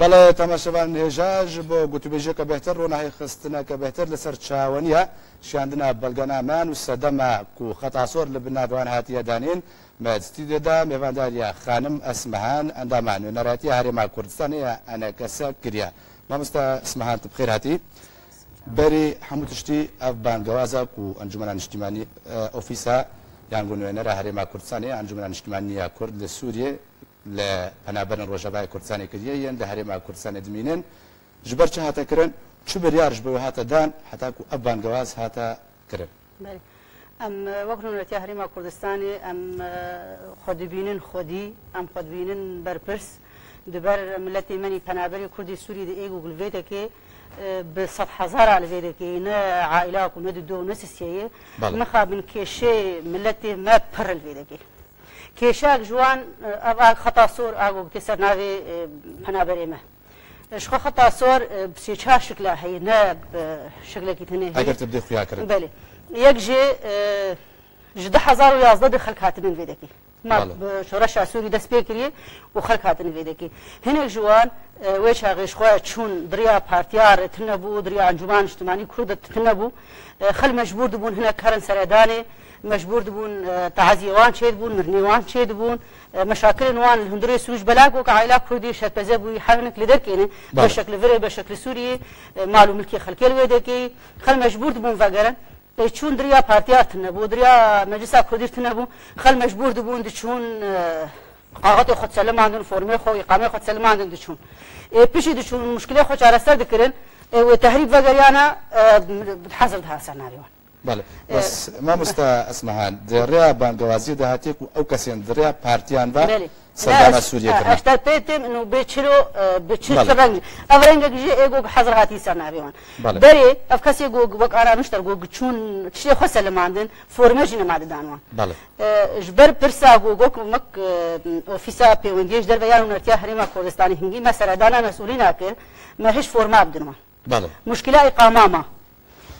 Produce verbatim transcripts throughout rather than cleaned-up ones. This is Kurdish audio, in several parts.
Belê, temaşevanên hêja, ji bo gotûbêjiyeke bêhtir, ronahîxistineke bêhtir li ser çawaniya şiyandina belgenaman û sedema ku xeta sor li bin navê wan hatiye danîn, me di stûdyoda mêvandariya xanim Esmehan, endama nûneratiya Herêma Kurdistanê ya E N K S kiriye. Mamoste Esmehan, tu bi xêr hatî. Berî hemû tiştî ev bangewaza ku Encûmena Niştîmanî, e, ofîsa yan ku nûnera Herêma Kurdistanê ya Encûmena Niştîmanî ya Kurd li Sûriyê li penaberên Rojavayê Kurdistanê kiriye, yên li Herêma Kurdistanê dimînin. Ji ber çi hate kirin? Çi biryar ji bo wê hate dan heta ku ev bangewaz hate kirin? Belê. Em, e, wek nûnertiya Herêma Kurdistanê, em, e, xwe dibînin xwedî, em xwe dibînin berpirs. Di ber miletê me nî penaberê Kurdê Sûrî di ê ku li vê dekê, e, bi sed hezara li vê dekê, ne aîla ku ne dido ne sisiyeyê, Belê. mixabin kêşê miletê me pir li vê dekê. Kêşeyek ji wan, e, ev a xeta sor a ku tê ser navê, e, penaberê me. E, ji xwe xeta sor, e, bi sê çar şikla heye, ne bi şiklekî tenê heye. Eger tu bidê xuya kirin. Belê. Yek jê, e, ji du hezar û yazdeh de xelk hatibin vê dekê. Ma Belê. bi şoreşa Sûrî dest pê kiriye û xelk hatin vê dekê. Hinek ji wan, e, wê çaxê ji xwe çûn di riya partiya re tune bû, di riya Encûmena Niştimanî Kurd de tune bû. E, xelk mecbûr dibûn hinek herin seredanê, mecbûr dibûn, e, taziyê wan çêdibûn, mirinê wan çêdibûn. E, meşakilên wan li hundirê Sûrî ji bela ku aîla Kurdî şerpeze bûyî her hinek li derkê ne. Belê. Beşek li virê, beşek li Sûriyê, e, mal û milkê xelkê li wê dekê. Xelk mecbûr dibûn vegerin. Ê çûn diriya partiya tune bû, diriya Meclisa Kurdî tune bû. Xelk mecbûr dibûn diçûn, e, kaxetê xwe diselimandin, formê xwe, îqamê xwe diselimandin diçûn. Ê piştî diçûn, muşkilê xwe çareser dikirin, ê wê tehrîb vegeriyana, e, hezir diha ser navê wan. Belê. E, Bes, mamosta Esmehan, di rêya bangewaziyê de hatiye ku ew kesên di rêya partiyan ve Belê. Serdana Sûriyê kirine. Eşter pê tim û bê çilo, e, bi çi Belê. çi reng. Ev rengek jî ê go hezir hatî ser navê wan. Belê. Berê, ev kesê go wek ana nuşter go çûn tiştê xwe selimandin, forme jî nema didan wan. Belê. E, ji ber pirsa go go ku mek, e, ofîsa pêwendiyê ji derve yan nûnertiya Herêma Kurdistanê hingî me seredana mesûlîna kir, me hiş forma bidin wan. Belê. Muşkila îqama ma.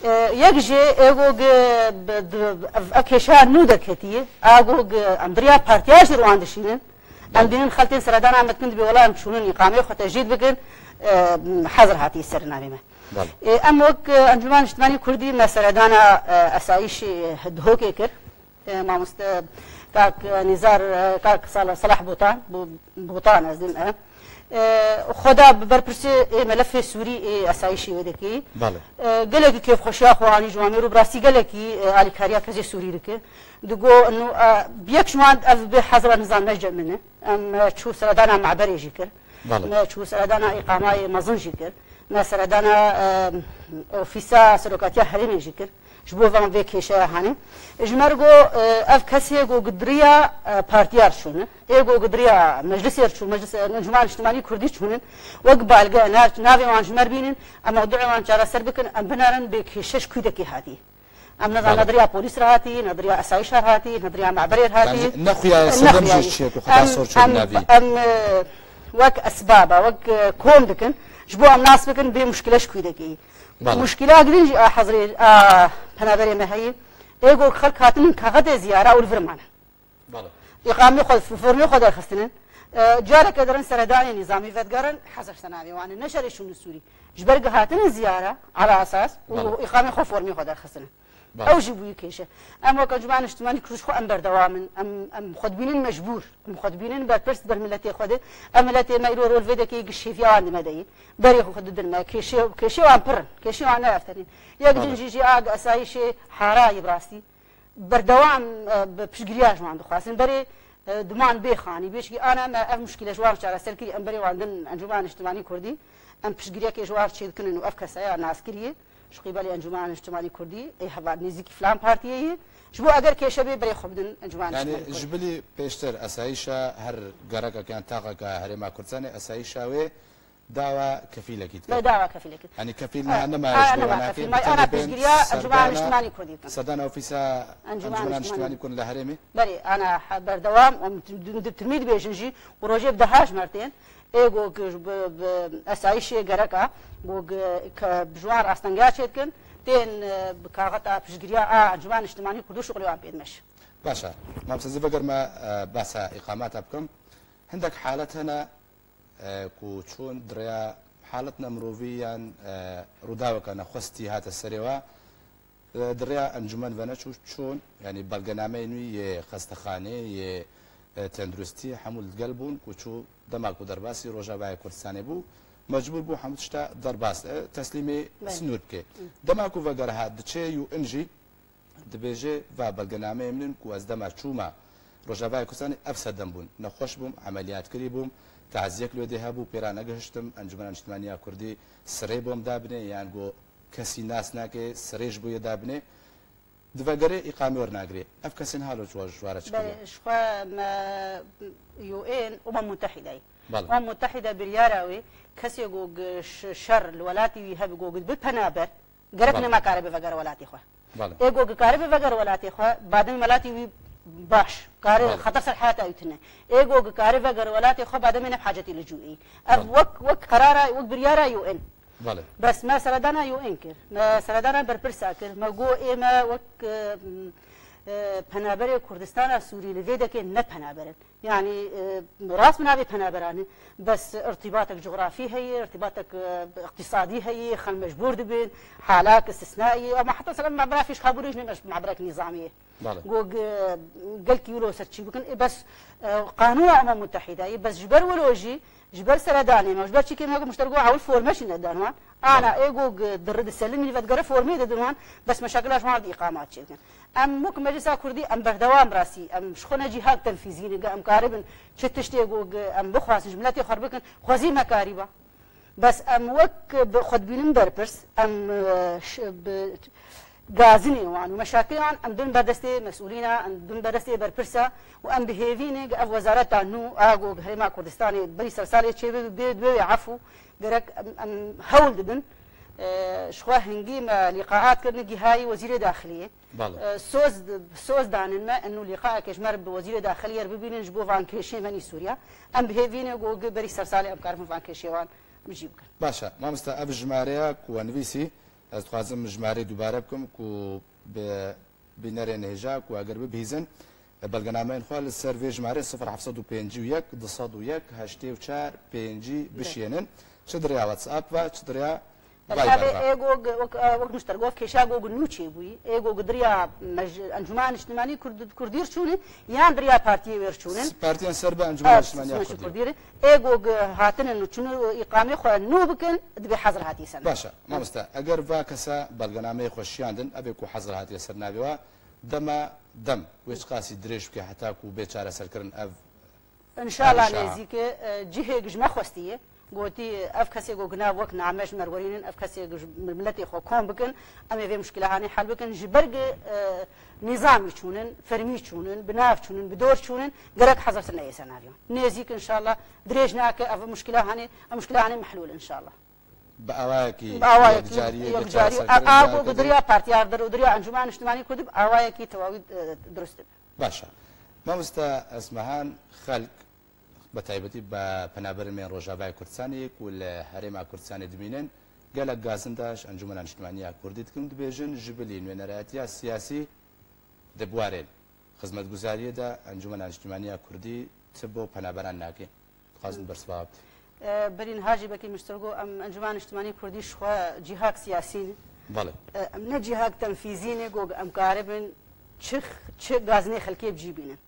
E, yek jê ê go gi, bi, di, ev, ev kêşa nû derketiye. A go gi, em diriya partiya jî wan dişînin. Em Belê. dînin xeltên seredana me dikin dibê wela em çûnin îqameyê xwe tecrîd bikin. E, hezir hatiye ser navê me. Belê. E, em wek, e, Encûmena Niştimanî Kurdî me seredana, e, esayîşê Dihokê kir. E, mamoste kak, e, Nîzar, e, kak Sal-, Salah Botan, Bo-, Botan ez dîm, e. E, xwe da bi berpirsê ê melefê Sûrî ê esayîşê wê dikî. Belê. E, gelekî kêfxweşiya xwe anî ji wan mêr û bi rastî gelekî, e, alîkariya kesê Sûrî dike. Digo, inu, e, bi yek ji wan ev bi hezra nizam me cemine. Em, e, çû seredana meberê jî kir. Belê. Me çû seredana îqamayê mezin jî kir. Me seredana, e, ofîsa serokatiya herêmê jî kir. Ji bo van vê kêşeya hanê. Ji me re got, e, ev kesê got gidiriya, e, partiya re çûne. Ê got gidiriya meclisê re çû, meclis, e, Encûmena Niştimanî Kurdî çûnin. Wek balge, na-, navê wan ji me re bînin, em mewduê wan çareser bikin, em binerin bê kêşe ji kûdekê hatî. Em ne, Belê. ne diriya polîs re hatî, ne diriya esayîşa re hatî, ne diriya meberê re hatî. Yani ne xuya Em sendem ne jî xuya. çiye ku xeta Em, sor çû em, navî. em, e, wek esbaba, wek, e, kom dikin, ji bo em nas bikin bê muşkile ji kûdekê. Belê. Muşkila girîng jî a hezrê, a penaberê me heye. Ê got xelk hatinin kaxetê ziyara û li vir mane. Belê. Îqamê xwe, formê xwe derxistinin. E, careke derin seredanê nîzamî vedigerin, hezir ser navê wan e. Ne şerê şûn li Sûrî. Ji ber gihatinin ziyara, ala esas, û Belê. îqamê xwe formê xwe derxistinin. Belê. Ew jî bûyî kêşe. Em wek Encûmena Niştimanî Kurd ji xwe em berdewam in. Em, em xwe dibînin mecbûr. Em xwe dibînin berpirs ber miletê xwe de. Ev miletê me îro rol vê dekê gişêviya wan di me de yî. Berê xwe didin me. Kêşê, kêşê wan pir in. Kêşê wan ne ev tenê. Yek Belê. din jî jî a esayîşê hara yî bi rastî. Berdewam, e, bi piştgiriya ji wan dixwazin. Berê, e, diman bê xanî. Bêşkî ana me ev muşkîle ji wan çareser kirî. Em berê wan din Encûmena Niştimanî Kurdî. Em piştgiriyekê ji wan çêdikinin û ev kesaya naskirî. Ji qîbalê Encûmena Niştimanî Kurdî, ê heval nêzîkî filan partiyê yî. Ji bo eger kêşe bê, berê xwe bidin Encûmena Niştimanî Kurdî. Yani ji bilî pêştir esayîşa her gerekek yan taxeka Herêma Kurdistanê esayîşa wê dawa kefîlekî dike. Be dawa kefîlekî. Yani kefîl Ha, niha nema ha, ji bo nema wenakê kefîl. May ana piştgiriya Encûmena Niştimanî Kurdî bikin. Serdana ofîsa Encûmena Encûmena Niştimanî Niştimanî Kurdî li herêmê. Berê, ana ha-, berdewam, em tim-, tim-, timî dibêjin jî, û rojê bi deha ji me re tên. Ê go ki ji bi, bi esayîşê gereka, go ki, ke bi ji wan rastengiya çêdikin, tên, e, bi kaxeta piştgiriya a Encûmena Niştimanî Kurdî şuxulê wan pê dimeşe. Baş e. Mam, ez ê vegerime, e, behsa îqameta bikim. Hindek halet hene, e, ku çûn di rêya haletna mirovî yan, e, rûdaweka nexwestî hate serê we, e, di rêya encûmen ve neçû çûn, yanî belgenameyê nû yê xestexanê, yê, e, tenduristî hemû li gel bûn ku çû dema ku derbasî Rojavayê Kurdistanê bû, mecbûr bû hemû tişta derbas, e, teslîmê Belê. Sinûr bike. Dema ku vegere hat diçe û in jî, dibêje, va belgenameyê min in ku ez dema çûma Rojavayê Kurdistanê ev sedem bûn. Nexweş bûm, emeliyat kirî bûm, taziyek li wê dê hebû, pê ra negihiştim, Encûmena Niştimanî ya Kurdî sirê bo min dabinê, yan go kesî nas nake, sirê ji bo yê dabinê. Di vegerê îqamê wernagirê. Ev kesên halo ji wa, ji wa re çi kiriye? Belê, ji xwe me U N, Umem Mutehîde ye. Belê. Umem Mutehîde biryara wê, kesê go gi ş-, şer li welatî wî hebe go gi bi penaber, Gerek Belê. Nema kare bivegere welatê xwe. Belê. Ê go kare bivegere welatê xwe, badem welatê wî baş, kare Belê. Xeter ser heyata wî tune. Ê go kare vegere welatê xwe, bademê ne hacetî li cû ê. Ev Belê. Wek, wek qerara, wek biryara U N. Belê. Bes me seredana U N kir. Me seredana berpirsa kir. Me go ê me wek, e, e, penaberê Kurdistana Sûrî li vê dekê ne penaber in. Yanî, e, rast bi navê penaberan e, bes irtîbatek cografî heye, irtîbatek, e, iqtîsadî heye, xelk mecbûr dibin, halak istisnaî ye, ama heta sera mabera fîşxabûrî jî ne mabera nîzamî ye. Belê. Go ge-, gelkî wilo ser çî bikin, e, bes, e, qanûna Umem Mutehîde ye, bes ji ber wilo jî, ji ber seredanê me, ji ber çîkê me ku muştergo ewil forme jî nedan wan, ana Belê. Ê go ge-, dir-, diselimî ve digere formê didin wan, bes meşakila ji wan re îqamat çêdikin. Em wek Meclisa Kurdî em berdewam rastî, em ji xwe ne cîhak tenfîzî ne, em karibin çi tiştê ku em bixwazin ji miletê xwe bikin, xwezî me karîba. Bes em wek bi xwe dibînin berpirs, em, e, ş-, bi gazinê wan û meşakilê wan em dibin ber destê mesûlîna, em dibin ber destê berpirsa û em bi hêvî ne ev wezareta nû a ku herêma Kurdistanê berî ser salê çêbê bê, bê wê efû gerek em, em hewl dibin. E, ji xwe hingî me lîqaat kirin gihayî Wezîrê Daxiliyê. Belê. E, soz, soz danin me, eno lîqayeke ji me re bi Wezîrê Daxiliyê re bibînin ji bo van kêşeyên me nî Sûriya. Em bi hêvî ne ku gi berî ser salê em karibin van kêşeyê wan mijî bikin. Baş e. Mamosta, ev jimareya ku we nivîsî, ez dixwazim jimarê dubare bikim ku bi bînerên hêja ku eger bibihîzin, e, belgenameyên xwe li ser vê jimarê sifir heft sed û pêncî û yek, du sed û yek, heştê û çar, pêncî Belê. Bişiyênin. Çi di rêya WhatsApp ve, çi di rêya Viber Belkî ve. Ê go ge-, wek, e, wek nuşter gof kêşa go ge nû çêbûyî. Ê go ge diriya mej-, Encûmena Niştimanî Kurd-, Kurdî re çûne, yan diriya partiyê wê re çûne. Partiyan ser bi Encûmena Evet, Niştimanî ya Niştimanî Kurdî. Kurdî re. Ê go ge hatine nû çûne îqamê xwe nû bikin, dibê hezir hatiye sene. Baş e, mamoste, eger va kesa belgenameyê xwe şiyandin, ev ê ku hezir hatiye ser navê wa, dema dem, wê çiqasî dirêj bike heta ku bê çareserkirin ev Înşallah Înşallah. Nêzîkê, e, cihêk ji me xwestiye. Gotî, ev kesê ku gina wek name ji me re werînin, ev kesê ku ji miletê xwe kom bikin, em ê vê muşkila hanê hel bikin. Ji ber gi, e, nîzamî çûnin, fermî çûnin, bi nav çûnin, bi dor çûnin, gerek hezir sene yê ser navê wan. Nêzîk înşallah, dirêj nake, ev muşkila hanê, ev muşkila hanê mehlûl înşallah. Bi awayekî Bi awayekî yekcariyê, yekcarî, bêçareserkirin a, a, cihekê ku diriya partiya dir û diriya Encûmena Niştimanî Kurdî bi awayekî tewawî, e, dirust dibe. Baş e. Mamosta Esmehan, xelk, bi taybetî bi penaberên me yên Rojavayê Kurdistanê ku li Herêma Kurdistanê dimînin, gelek gazinda ji Encûmena Niştimanî ya Kurdî dikin, dibêjin ji bilî nûnerayetiya siyasî di buwarên xizmetguzariyê de Encûmena Niştimanî ya Kurdî ti bo penaberan nake. Dixwazin bersiva bidin. E, berî niha jî belkî min ji te re got, em Encûmena Niştimanî Kurdî ji xwe cîhak siyasî ne. Belê. E, em ne cîhak tenfîzî ne, ku em karibin çi, çi gazinê xelkê bi cî bînin.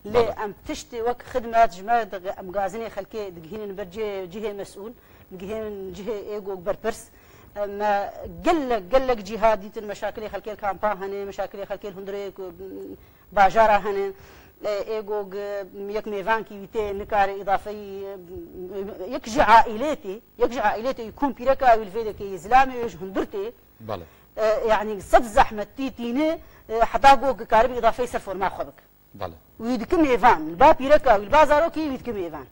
Lê Belê. Em tiştê wek xidmet ji me re, em gazinê xelkê digihînin ber cihê, cihê mesûl, digihînin cihê ê ku berpirs. E, me gelek, gelek cîha dîtin, meşakilê xelkê li kampa hene, meşakilê xelkê li hundirê ku, bajara hene. E, ê go gi-, yek mêvankî wî tê nikare îdafeyî, e, yek ji aîlê tê, yek ji aîlê tê, kom pîreka wî li vê dekê yê, zilamê wê ji hundir tê. Belê. E, yanî sed zehmet tî tîne, e, heta go gi karibe îdafeyî ser forma xwe bike. Belê. Wî dike mêvan, li ba pîreka wî, li ba zarokê wî dike mêvan.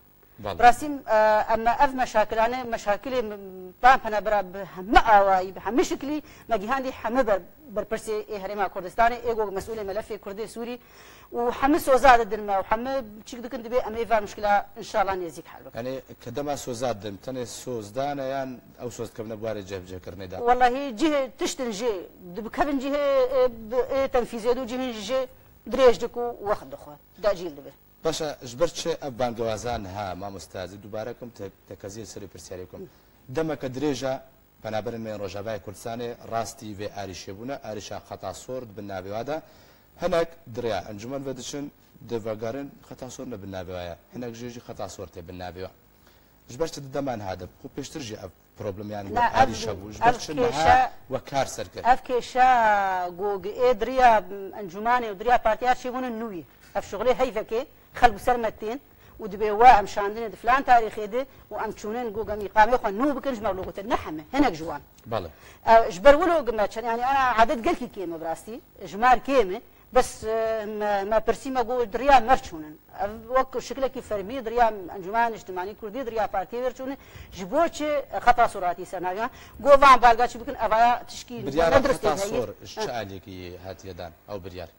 Belê. Bi rastî, e, em me ev meşakilane, meşakilê me, van penebera bi heme awayî, bi heme şiklî me gihandî heme ber-, berpirsê ê Herêma Kurdistanê, ê go mesûlê melefê Kurdê Sûrî û heme soza didin me û heme çîk dikin, dibê em ê van muşkila înşallah nêzîk hel bikin. Yanî ke dema soza didin, tenê soz dane yan ew soz dikevine buwarê cihbicihkirinê de? Wellahî cihê tiştin jê dibikevin cihê, ê, bi, ê tenfîzê dû cihên jê dirêj dik û wext dixwe, tecîl dibe. Baş e, ji ber çi ev bangewaza niha, mamosta, ez ê dubare bikim, te-, tekeziyê serê pirsiyarê bikim. Demeke dirêj e, penaberên me yên Rojavayê Kurdistanê rastî vê arîşê bûne, arîşa xeta sor di bin navê wa de. Hinek di rêya encûmen ve diçin, dê vegerin xeta sor ne bin navê wa ye. Hinek jê jî xeta sor tê bin navê wa. Ji ber çi di dema niha de, ku pêştir jî ev problem, yani, Na, wek ev, arîşe bû. Ji ber ev çi niha kêşe, we kar ser kir? Ev kêşe ku ê diriya encûmanê û diriya partiya çêbûne nû ye. Ev şixulê heyvekê xelk bi ser me tên û dibê we em şandine di filan tarîxê de û em çûnin ku em îqamê xwe nû bikin, ji me lo gotin ne heme, hinek ji wan. Belê. E, ji ber wilo me çend, yani, ana adet gelkî kêm e bi rastî, jimar kêm e. Bes, e, me, me pirsî, me got, di riya me re çûnin. Ev wek şiklekî fermî di riya Encûmena Niştimanî Kurdî, di riya partiyê ve re çûnin. Ji bo çi xeta sor hatî ser navê wan? Got, van balga çi bikin, evaya tişkî Biryara ne diristê xeta heye. Sor ji çi aliyekî hatiye dan ew biryar?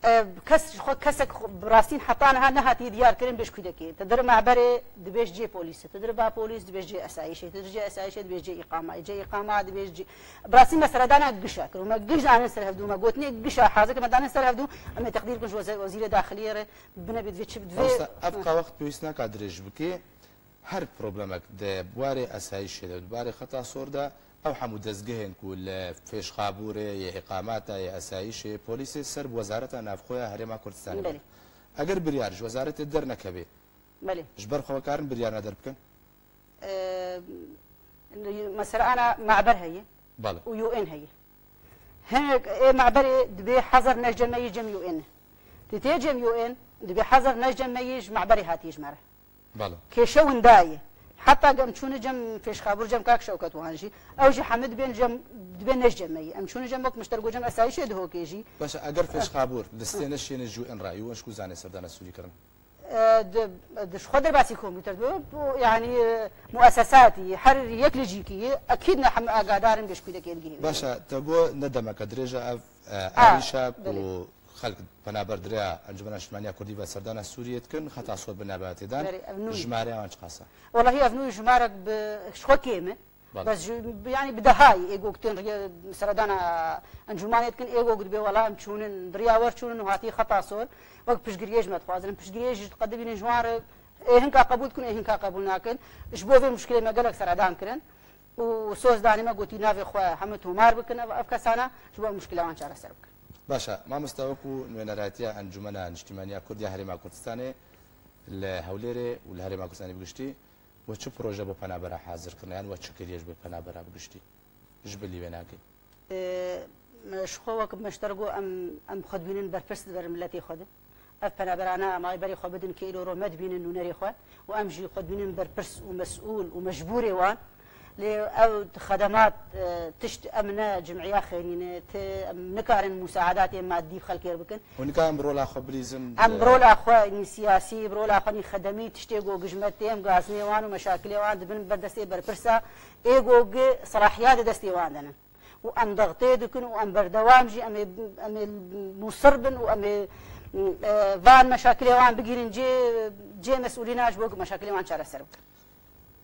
E, kes, ji xwe kesek xwe bi rastîn heta niha nehatiye diyar kirin bêj kûdekê. Tu dir me'berê dibêj cê polîsê, tu dir ba polîs dibêj cê esayîşê, tu dir cê esayîşê dibêj cê îqamayê, cê îqama dibêj cê. Bi rastî me seredana gişa kir û me giş danin ser hevdû, me gotinê gişa hazir kir, me danin ser hevdû, em ê teqdîr bikin ji weze-, wezîrê daxiliyê re, bine bê divê çi, divê Mamosta, ev qawet pêwîst naka dirêj bikê. Her problemek di warê esayîşê de, di warê xeta sor de, ew hemû dezgehên ku li Fêşxabûrê, yê îqamata, yê esayîşê, polîsê ser bi Wezareta Navxwe ya Herêma Kurdistanê Belê. Bûn. Eger biryar ji wezaretê dernekevê, Belê. Ji ber xwe karin biryarna derbikin? Ee, mesela ana me'ber heye Belê. Û U N heye. Hinek ê me'berê dibê hezar ne cem me yî cem U N. Tê tê cem U N, dibê hezar ne cem me yî ji me'berê hatiye ji me re. Belê. Kêşe winda ye. Heta em çûne cem Fêşxabûr, cem Kak Şewket wan jî. Ew jî hemî dibên cem, dibên ne cem me yî. Em çûne cem wek mişter go cem esayîşê Dihokê jî. Baş e, eger Fêşxabûr listê neşiyêne ji U N re, U N ji ku zanê serdana Sûrî kirin? E, di, di ji xwe derbasî kompûter dibe, bu, yani, e, muesesatî, her yek li cîkî ye, ekîd ne hemî agadarin bêşkûdekê digihînin. Baş e, te got ne demeke dirêj e ev, e, A, arîşa ku belê. Xelk penaber di rêya Encûmena Niştimaniya Kurdî ve serdana Sûriyê dikin, xeta sor bi navê hatê dan, Belê, ev nû ye. Jimareya wan çiqas e? Wellahî ev nû ye, jimarek bi ji xwe kêm e. Belê. Bes ji, yani bi dehayî ê gog tên riye seredana encûmanê dikin, ê gog dibê wela em çûnin, bi riya wer çûnin û hatî xeta sor, wek piştgiriyê ji me dixwazin. Em piştgiriyê jî diqedibînin ji wan re, ê hinka qebûl dikin, ê hinka qebûl nakin. Ji bo vê muşkilê me gelek seredan kirin û soz danî me gotî navê xwe hemû tomar bikin ev, ev kesana, ji bo em muşkila wan çareser bikin. Baş e, mamosta, wekû nûneratiya Encûmena Niştimaniya Kurd ya Herêma Kurdistanê li Hewlêrê û li Herêma Kurdistanê bi giştî, we çi proje bo penabera hazir kirine, yan we çi kiriye ji bo penabera bi giştî? Ji bilî wê nakê. Ee, me ji xwe wek me ji te re got, em, em xwe dibînin berpirs di ber miletê xwe de. Ev penaberana em ê berê xwe bidin kê îro ro me dibînin nûnerê xwe û em jî xwe dibînin berpirs û mesûl û mecbûrê wan. Lê ew xedemat, e, tişt em ne cim'iya xeyrî ne, ti em nikarin musaedatê madî xelkê re bikin. Hûn nikarin bi rola xwe bilîzin, Em e, bi rola xwe nî siyasî, bi rola xwe nî xedemî tiştê ku gijmet tê, em gazinê wan û meşakilê wan dibin ber destê berpirsa, ê ku gi selahiyatê destê wan de ne. Û em dextê dikin û em berdewam jî em ê, em ê musir bin û em ê, e, van meşakilê wan bigîrin cê, cê mesûlîna ji bo ku meşakilê wan çareser bikin.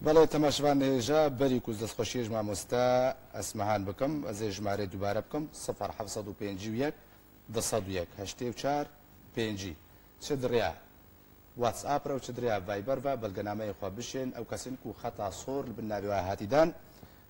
Belê, temaşevan hêja, berî ku ez destxweşiyê ji mamoste Esmehan bikim, ez ê jimarê dubare bikim, sifir heft sed û pêncî û yek, du sed û yek, heştê û çar, pêncî. Çi di rêya WhatsApp re û çi di rêya Viber ve belgenameyê xwe bişên ew kesên ku xeta sor li bin navê we hatî dan.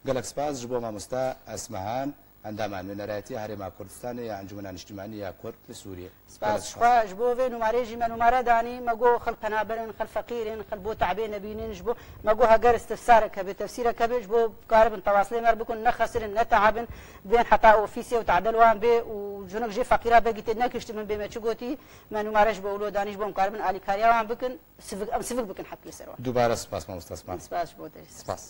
Gelek spas ji bo mamoste Esmehan, endama Nûnerayetiya Herêma Kurdistanê ya Encûmena Niştimanî ya Kurd li Sûriyê. Gelek Spas ji spas. Xwe, ji bo vê nûmarê jî me nûmare danî, me got xelk penaber in, xelk feqîr in, xelk bo te'bê nebînin, ji bo me got heger istifsarek hebe, tefsîrek hebe, ji bo bikaribin tewasilê me re bikin, nexesirin, netehebin, bên heta ofîsê û tadel wan bê û jinik jê feqîra begî tê nekiştibin bê me çi gotî, me nûmare ji bo wilo danî, ji bo em karibin alîkariya wan bikin, sivik, em sivik bikin hepkê ser wan. Dubare spas mamoste Esmehan. Spas ji bo te. Spas.